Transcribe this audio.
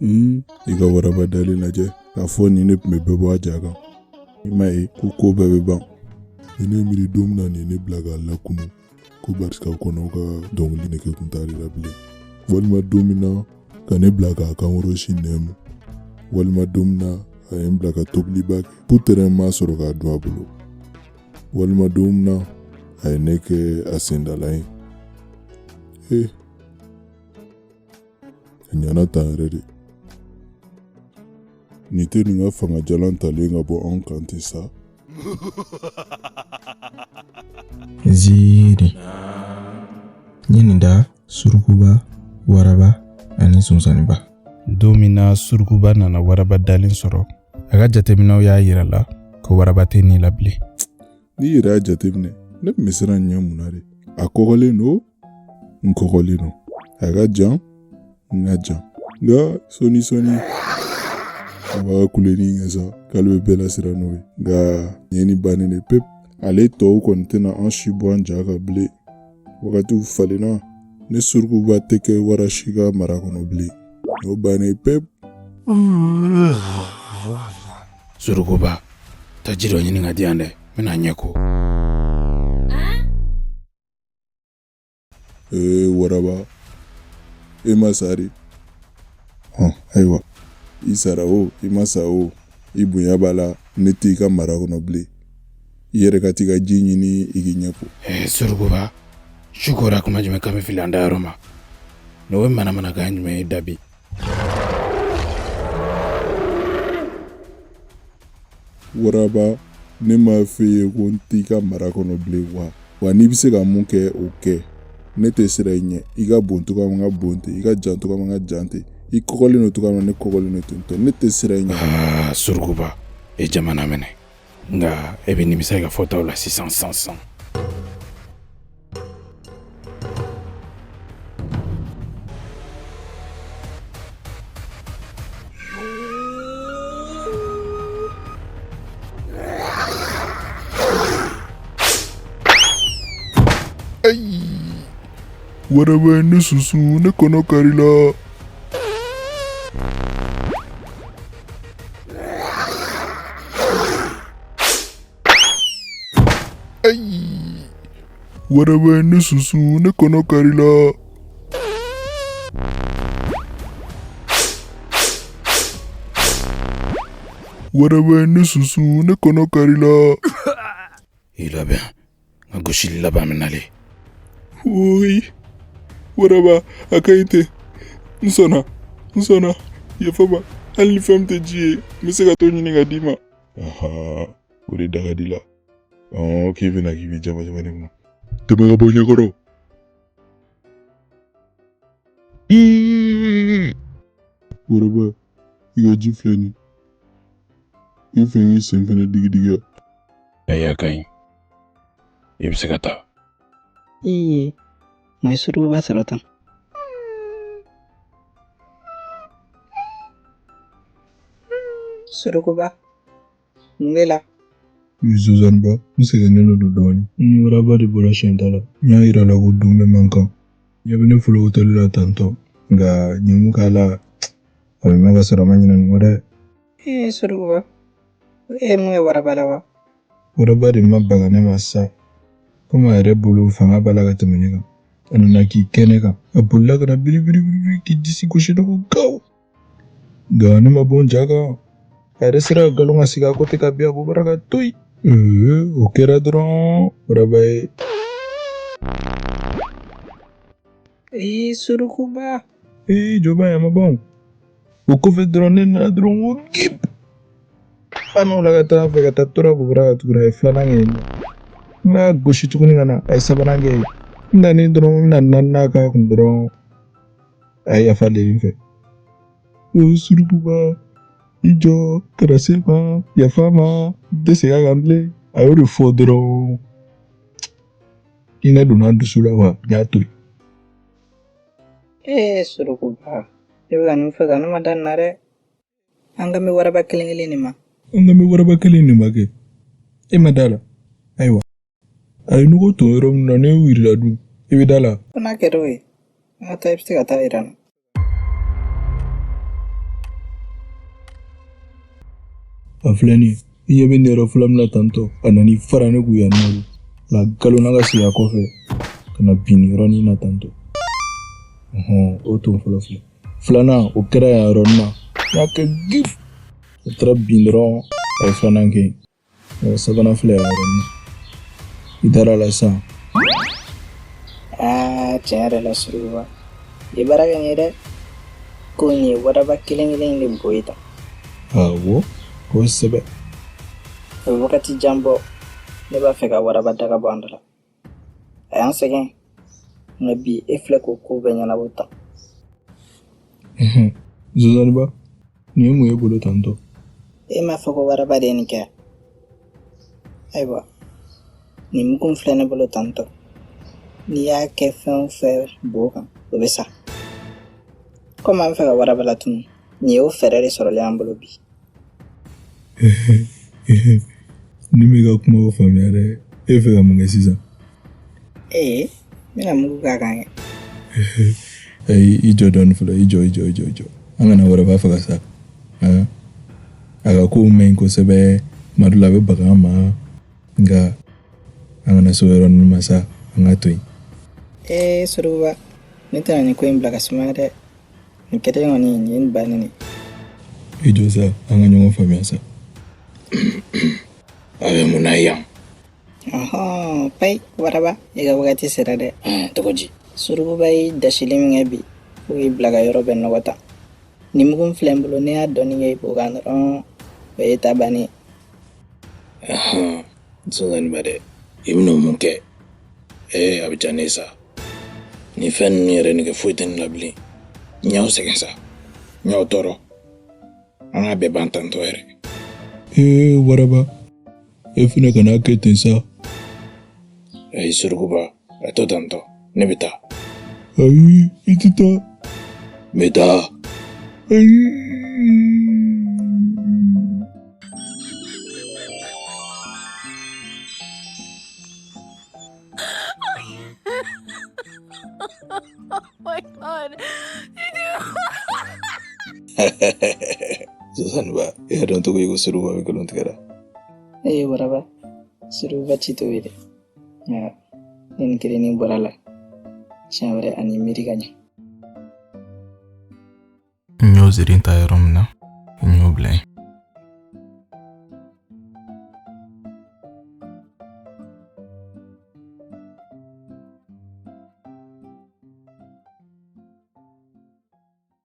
I ka waraba dalen lajɛ k'a fɔ nin de tun bɛ bɛɛ bɔ a ja kan. I m'a ye ko ko bɛɛ bɛ ban. Ni ne miiri don min na nin ye ne bila k'a lakunu ko barisa kɔnɔw ka dɔnkili nege kun t'ale la bilen, walima don min na ka ne bila k'a kankɔrɔ si nɛmu, walima don min na a ye n bila ka tobiliba kɛ putɛrɛ ma sɔrɔ k'a dun a bolo, walima don min na a ye ne kɛ a sendalan ye. Ee, a ɲana tan yɛrɛ de. Nin tɛ nin ka fanga jalan talen ka bɔ anw kan ten sa. Ziiri n ye nin da surukuba, waraba ani sonsanniba. Don min na surukuba nana waraba dalen sɔrɔ, a ka jateminɛw y'a yira la ko waraba tɛ ni la bilen. N'i yɛrɛ y'a jateminɛ, ne tun bɛ siran ɲɛ mun na de? A kɔgɔlen don, n kɔgɔlen don. A ka jan, n ka jan. Nka sɔɔni sɔɔni a b'a ka kuleni kɛ sa k'ale bɛ bɛɛ lasiran n'o ye. Nka nin ye nin bannen de pewu. Ale tɔw kɔni tɛna an si bɔ an ja kan bilen. Wagatiw falenna, ne surukuba tɛ kɛ wara si ka mara kɔnɔ bilen. N'o bannen pewu. Surukuba, taa ji dɔ ɲini ka di yan dɛ, n bɛna ɲɛ ko. Ee waraba, e ma sa de? Hɔn, ayiwa, i sara o, i ma sa o, i bonya b'a la, ne t'i ka mara kɔnɔ bilen. I yɛrɛ ka t'i ka ji ɲini i k'i ɲɛ ko. Ee surukuba, su kora kuma jumɛn k'an bɛ fili an dayɔrɔ ma? N'o ye manamanakan jumɛn ye dabi? Waraba, ne m'a f'i ye ko n t'i ka mara kɔnɔ bilen wa? Wa n'i bɛ se ka mun kɛ, o kɛ. Ne tɛ siran i ɲɛ. I ka bon cogoya min, n ka bon ten. I ka jan cogoya min, n ka jan ten. I kɔgɔlen don cogoya min, ne kɔgɔlen don ten tɔ. Ne tɛ siran i ɲɛ. Aa surukuba, e jamana minɛ. Nka e bɛ nimisa i ka fɔtaw la sisan sisan sisan. Ayi, waraba ye ne susu, ne kɔnɔ karila. Ayi, waraba ye ne susu, ne kɔnɔ karila. Waraba ye ne susu, ne kɔnɔ karila. I labɛn, n ka gosili laban bɛ nalen. Oyi, waraba, a ka ɲi ten. N sɔnna, n sɔnna. Yafa n ma, hali ni fɛn min tɛ ji ye, n bɛ se ka t'o ɲini ka d'i ma. Ahan, o de da ka di la. Ɔn, k'i bɛna k'i bɛ jaba jaba ne kunna. Tɛmɛ ka bɔ ɲɛkɔrɔ. Waraba, i ka ji filɛ nin ye. I fɛ k'i sen fɛnɛ digi digi yan. Ayi, a ka ɲi. I bɛ se ka taa. Ee, mun ye surukuba sɔrɔ tan? Surukuba, mun b'e la? Sonsanniba, n sɛgɛnnen don dɔɔnin. N ni waraba de bɔra siɲɛ ta la. N y'a yira a la ko dun bɛɛ man kan. Ɲɛ bɛ ne folokotɔli la tantɔ. Nka n ye mun k'a la, a bɛ mɛn ka sɔrɔ a ma ɲinɛ nin kɔ dɛ. Ee surukuba, e ye mun kɛ waraba la wa? Waraba de ma baga ne ma sa. Komi a yɛrɛ bolo fanga b'a la ka tɛmɛ ne kan. A nana k'i kɛ ne kan. A bolila ka na biri biri biri k'i disi gosi ne ko gawo. Nka ne ma bɔ n ja kan. A yɛrɛ sera ka galon ka segin a kɔ ten ka bin a bɔbara kan toyi. Ee, o kɛra dɔrɔn waraba ye. Ee surukuba. Ee jɔba a ma ban o kɔfɛ dɔrɔn ne nana dɔrɔn ko gip. Pan o la ka taa fɛ ka taa tora bɔbara kan tuguni, a ye filanan kɛ yen nɔ. N y'a gosi tuguni ka na, a ye sabanan kɛ yen. N nanen dɔrɔn n bɛna naaninan k'a kun dɔrɔn, a ye yafa deli n fɛ. O surukuba, i jɔ kana se n ma, yafa n ma, n tɛ segin a kan bilen. A y'o de fɔ dɔrɔn, hinɛ donna n dusu la wa, n y'a to yen. Ee surukuba, e bɛ ka nin fɔ tan, ne ma da nin na dɛ. An kan bɛ waraba kelen kelen de ma. An kan bɛ waraba kelen de ma kɛ. E ma da la. Ayiwa, a ye nɔgɔ ton yɔrɔ min na, ne y'o yir'i la dun, i bɛ da la. Ko n'a kɛra o ye, an ka taa, i bɛ se ka taa yira n na. A filɛ nin ye, i ɲɛ bɛ nin yɔrɔ fɔlɔ min na tantɔ, a nan'i fara ne kun yan nɔ de. La galonna ka segin a kɔfɛ ka na bin nin yɔrɔnin na tantɔ. Ɔhɔn, o ton fɔlɔ filɛ. Filanan, o kɛra yan yɔrɔnin na. N y'a kɛ gif. O taara bin dɔrɔn, a ye filanan kɛ yen. Sabanan filɛ yan yɔrɔnin na. I dara a la sisan. Aa, tiɲɛ yɛrɛ la Surukuba, i ye baara kɛ nin ye dɛ. Ko nin ye waraba kelen kelen de bo ye tan. Awɔ, kosɛbɛ. O bɛ wagati jan bɔ, ne b'a fɛ ka waraba daga bɔ an da la. A y'an sɛgɛn, nka bi e filɛ k'o ko bɛɛ ɲɛnabɔ tan. Zonzaniba, nin ye mun ye bolo tantɔ? E m'a fɔ ko waraba de ye nin kɛ? Ayiwa, nin mugu filɛ ne bolo tantɔ. N'i y'a kɛ fɛn o fɛn bo kan, o bɛ sa. Komi an bɛ fɛ ka waraba latunu, nin ye o fɛɛrɛ de sɔrɔlen an bolo bi. Ne m'i ka kumaw faamuya dɛ. E bɛ fɛ ka mun kɛ sisan? Ee, n bɛna mugu k'a kan kɛ. Ayi, i jɔ dɔɔni fɔlɔ, i jɔ, i jɔ, i jɔ, i jɔ. An kana waraba faga sa. A ka kow man ɲi kosɛbɛ, tuma dɔ la a bɛ baga an ma, nka an kana se o yɔrɔ ninnu ma sa, an k'a to yen. Ee, Surukuba, ne tɛna nin ko in bila ka sumaya dɛ. Nin kɛlen kɔni, nin ye nin bannen de. I jɔ sa, an ka ɲɔgɔn faamuya sa. A bɛ mun na yan? Ɔhɔn, payi, waraba, i ka wagati sera dɛ. Cogo di? Surukuba y'i dasili min kɛ bi, fo k'i bila ka yɔrɔ bɛɛ nɔgɔ ta. Nin mugu filɛ n bolo, ne y'a dɔɔni kɛ i bo kan dɔrɔn, o ye ta bannen. Zonzaniba dɛ, i bɛna mun kɛ? Ee, a bɛ diya ne ye sa. Nin fɛn ninnu yɛrɛ nege foyi tɛ ne la bilen. N y'aw sɛgɛn sa, n y'aw tɔɔrɔ. An k'a bɛɛ ban tantɔ yɛrɛ. Ee, waraba, e fana kana kɛ ten sa. Ayi, Surukuba, a to tantɔ, ne bɛ taa. Ayi, i tɛ taa. N bɛ taa. Ayi. Oh my God. Zonzaniba, e y'a dɔn cogo di ko Surukuba bɛ nkalon tigɛ la? Ee, waraba, Surukuba ci t'o ye dɛ. Nka ni nin kelennin bɔra la, siɲɛ wɛrɛ a n'i miiri ka ɲɛ. N y'o ziiri ta yɔrɔ min na, n y'o bila yen.